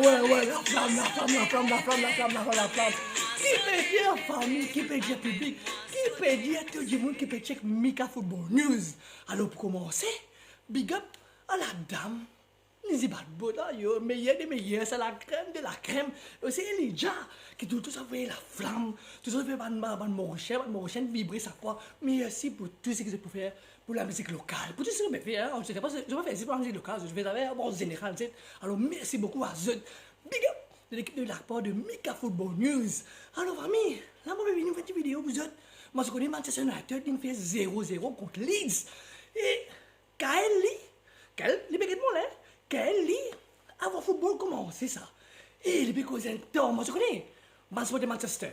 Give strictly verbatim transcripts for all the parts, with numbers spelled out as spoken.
Wi, wi, laflam, laflam, laflam. Ki pe dir fami, ki pe dir piblik, ki pe dir tou dimoun ki pe check Mika Football News. Alor, pou koumanse, big up a ladam Nizibat Boda, yo, meyer de meyer, sa lakrem de lakrem. Osi Elija, ki touzour avoy laflam, touzour fer bann, bann, bann Morisien, bann Morisien vibre sak fwa. Mersi pou tou seki zot pou fer pou lamizik lokal. Pou tou seki zot pe fer, an, se pa, zot pa fer zis pou lamizik lokal, zot fer zafer an zeneral, zot. Alor, mersi boukou a zot. Big up de lekip de lapar de Mika Football News. Alor, fami, la mo pe vini fer ti video pou zot. Mo ti kone Manchester United inn fer zero zero kont Leeds. E Kael, li, Kael, li pe get mo la, Kael, li, avan foutbol koumanse sa. E li pe koz enn tan, mo ti kone, bann siporter Manchester.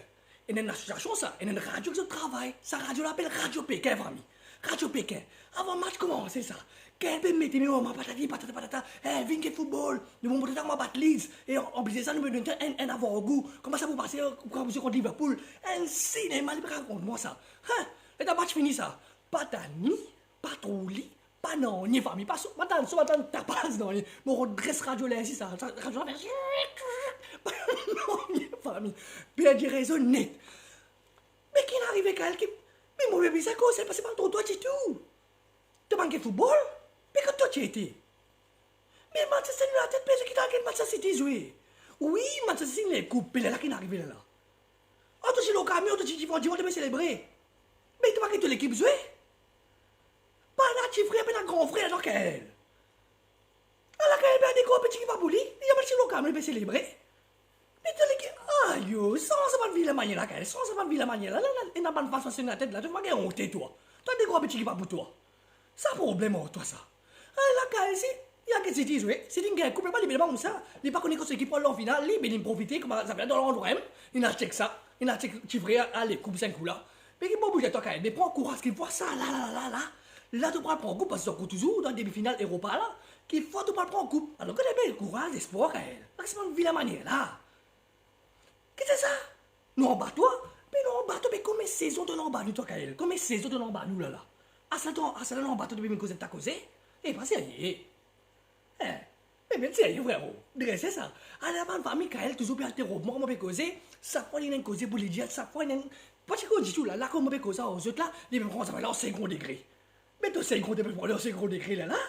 Ena enn asosiasion sa, ena enn radio ki zot travay, sa radio la apel Radio Pekin, fami. Radio Pekin. Avan match koumanse sa, Kael pe mete, me mama, patati, patata, patata, eh, vinn get foutbol, nou pou montre twa kouma bat Leeds, e an, anplis de sa, nou pe donn twa enn, enn avan gou, kouma sa pou pase, eh, kan pou zwe kont Liverpool. Enn sinema, li pe rakont mwa sa. Hein? Letan match fini sa, pa Dani, pa Troli, pa nanye, fami, pa so, pa tann so, pa tann tapaz, nanye. Mo rod dres radio la isi sa, sa, radio la fer, pa nanye, fami. Perdi rezon net. Me ki'nn arive, Kael, ki, me mo pe bizar koz, se pa, se pa tro twa ditou. To pa'nn get foutbol? Me kot to ti ete? Me Manchester United pe zwe, ki to al get Manchester City zwe? Wi, Manchester City ena lekoup, pe lerla ki'nn arive lerla. An, to ti lor kamion, to ti divan, divan, to pe selebre. Me to pa get to lekip zwe? Pena ti frer, pena gran frer ladan, Kael. Ala Kael, be, dekor piti ki pa pou li, li zame ti lor kamion, li pe selebre. Me to lekip, ayo, sanz sa bann vilen manier la, Kael, sanz sa bann vilen manier la, la, la, ena bann fans Manchester United la, to pa gagn onte twa. To dekor piti ki pa pou twa. Sa problem ar twa sa. Ala Kael, si, li al get City zwe, City inn gagn koup, li pa, li pa koumsa, li pa kone kot so lekip pou al an final, li, be li'nn profite, kouma zafer dan landrwa, inn al check sa, inn al check ti frer, ale koup sink kou la. Me ki bon bouz twa, Kael, be pran kouraz, ki fwa sa la, la, la, la, la, la to pou al pran koup, paski to ankor touzour dan demi final Europa la, ki fwa to pou al pran koup. Alor, gete be kouraz, lespwar, Kael. Pas bann vilen manier la. Ki se sa? Nou anba twa? Be nou anba twa, be konbien sezon to'nn anba nou, twa, Kael? Konbien sezon to'nn anba nou la la? Asla to, asla nou anba twa, to pe vinn koze ta koze? E pa serye. Eh, me, me serye, frero. Drese sa. Ala bann fami, Kael touzour pe interop mwa, mo pe koze. Sak fwa li ena enn koze pou li dir, sak fwa li ena enn, pa ti koz ditou la, la kouma mo pe koz ar zot la, li pe pran sa la an sekon degre. Me to sekon, to pe pran li an sekon degre la la.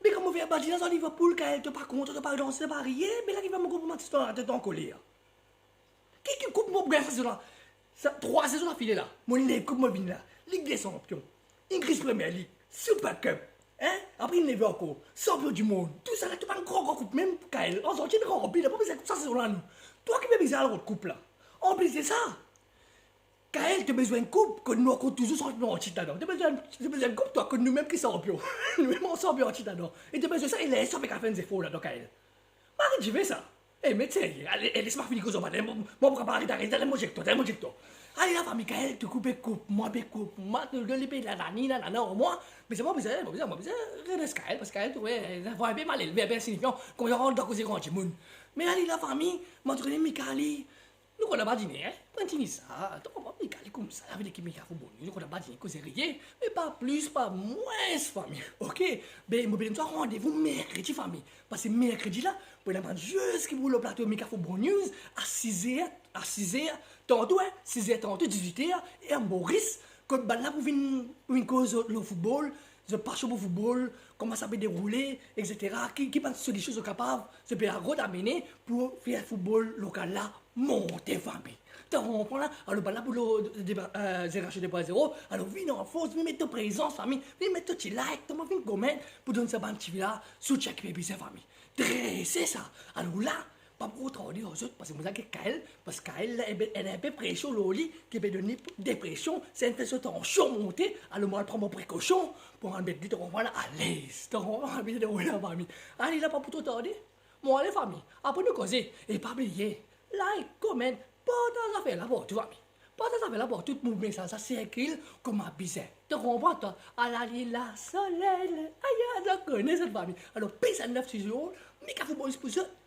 Me kouma mo fer badinaz ar Liverpool, Kael, to pa kontan, to pa danse, to pa riye, me la ki fer mo konpran to, to ankoler. Ki, ki koup mo pou gagn sa sezon la? Sa, trwa sezon afile la, mo ena ler koup, mo vinn la. Lig de Sanpion, English Premier League, Super Cup, hein? Apre inn leve ankor, Sanpion di Mond, tousala, tou bann gran, gran koup, mem Kael, Arzantinn ranpli la, pa bizin koup sa sezon la nou. Twa ki pe bizin al rod koup la. Anplis de sa, Kael, to bizin enn koup kot nou ankor touzour sanpion an tit ladan. To bizin, to bizin enn koup twa kot noumem ki sanpion. Noumem sanpion an tit ladan. E to bizin sa, e ler sa pe kapav fer enn zefor ladan, Kael. Mari dive sa. E, met serye, ale, e, les mwa fini koz ar twa, mo, mo pou kapav aret, aret, ale mo zet twa, ale mo zet twa. Ale la, fami, Kael, to koup, koup mwa, pe koup mwa, to, to, li pe la, la, ni, la, la, non, mwa, me se mo bizin, mo bizin, mo bizin redres Kael, paski Kael, to, we, sa vwa enpe malelve, enpe insignifian, kouma li rant dan koze gran dimoun. Me ale la, fami, mo trouv Mika, li, nou kontan badine, hein? Pran ti ni sa, to konpran, Mika, li koumsa, lavi lekip Mika Football News, nou kontan badine, koze, riye, me pa plis, pa mwins, fami, ok? Be, mo pe donn zot randevou merkredi, fami. Paski merkredi la, pou ena bann zwe ki pou lor plato Mika Football News a siz er, a siz er tanto, hein, siz er tanto, dizwit er, er Moris, kot bannla pou vinn, pou vinn koz lor football, zot pasion pou football, kouma sa pe deroule, et cetera, ki, ki bann solision zot kapav, zot pe rod amene pou fer football lokal la monte, fami. To konpran la? Alor, bannla pou lor, de, de, eh, Zeneration de pwin zero, alor vinn an fors, vinn met to prezans, fami, vinn met to ti like, to vinn komant, pou donn sa bann tifi la soutien ki pe bizin, fami. Drese sa. Alor la, pa pou tro tarde ar zot, paski mo la get Kael, paski Kael la, ena enpe presion lor li, ki pe donn li depresion, sa inn fer so tansion monte, alor mo al pran mo prekosion, pou al met li, to konpran la, alez, to konpran, al met li dan fami. Ale la, pa pou tro tarde. Mo ale, fami, apre nou koze, e pa bliye, like, komant, partaz zafer la partou, fami. Partaz zafer la partou, pou mo mesaz la sirkil kouma bizin. To konpran twa? Ala li la, soley, aya, to kone zot, fami. Alor, peace and love to you all. Mika Football News pou zot.